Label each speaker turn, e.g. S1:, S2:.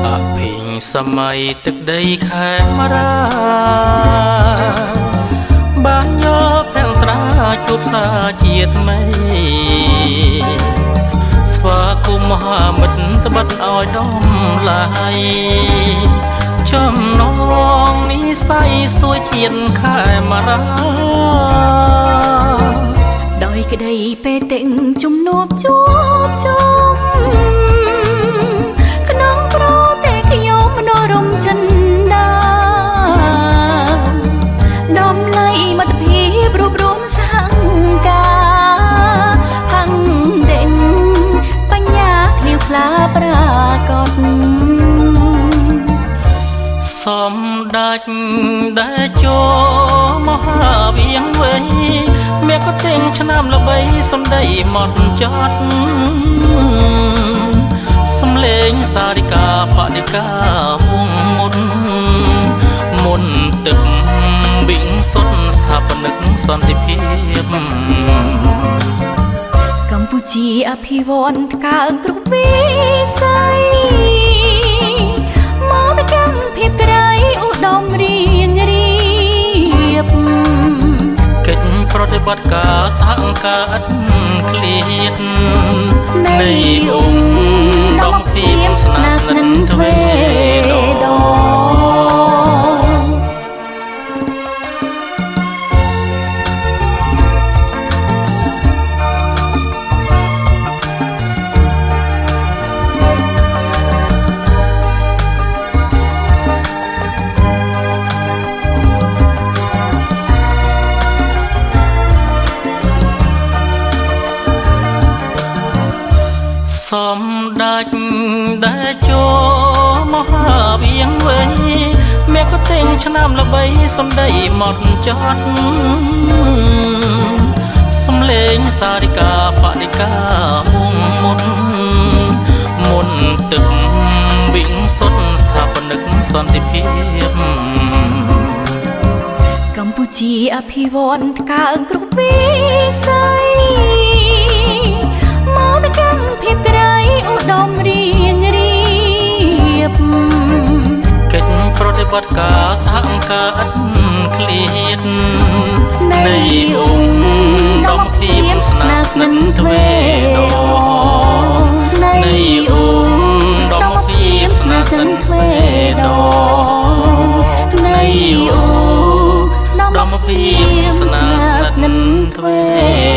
S1: អភិសម័យទឹកដីខេមរាបានយកទាំងត្រាជួបសាជាថ្មីស្វាគមន៍មហាមិត្តត្បិតឲ្យដំឡៃចំណងនិស័យស្ទួយជាតិខេមរា
S2: ដោយក្តីពេតិជំនួបជួបជុំក្នុងប្រទេសខ្ញុំមនោរមចិនដាដំឡៃមិត្តភាពរួបរวมសហការផាំងដេងបញ្ញាគ្លៀវខ្លាប្រាកដ
S1: សំដេចដែលចូលមហាវៀងវៃមេក៏ទិញឆ្នាំល្បីសំដីមកចត់សំលេងសារិកាបដិកាវងមុនមុនទឹកវិងសុទ្ធស្ថាបនិកសន្តិភាព
S2: កម្ពុជាអភិវឌ្ឍកើគ្រប់វិស័យមកទៅកម្មភាពក្រៃឧត្តមរៀងរៀប
S1: កិច្ចប្រតិបត្តិការសហការឥតឃ្លាត
S2: នៃ
S1: នៃ
S2: អង្គ
S1: អង្គដំភាពស្នាស្និទ្ធទ្វេដ
S2: ដ
S1: ង
S2: ង
S1: សំដេចដែលចូលមហាវៀងវៃមេក៏ទិញឆ្នាំល្បីសំដីមកចត់សំលេងសារិកាបដិកាមុងមុនមុនទឹកវិងសុទ្ធស្ថាបនិកសន្តិភាព
S2: កម្ពុជាអភិវឌ្ឍកើគ្រប់វិស័យមកទៅកម្មភាពក្រៃឧត្តមរៀងរៀប
S1: កិច្ចប្រតិបត្តិការសហការឥតឃ្លាត
S2: នៃ
S1: នៃ
S2: អង្គ
S1: អង្គដំភាពស្នាស្និទ្ធទ្វេដង
S2: នៃ
S1: នៃ
S2: អង្គ
S1: អង្គដំភាពស្នាស្និទ្ធទ្វេដង
S2: នៃ
S1: នៃ
S2: អង្គ
S1: អង្គដំភាពស្នាស្និទ្ធទ្វេ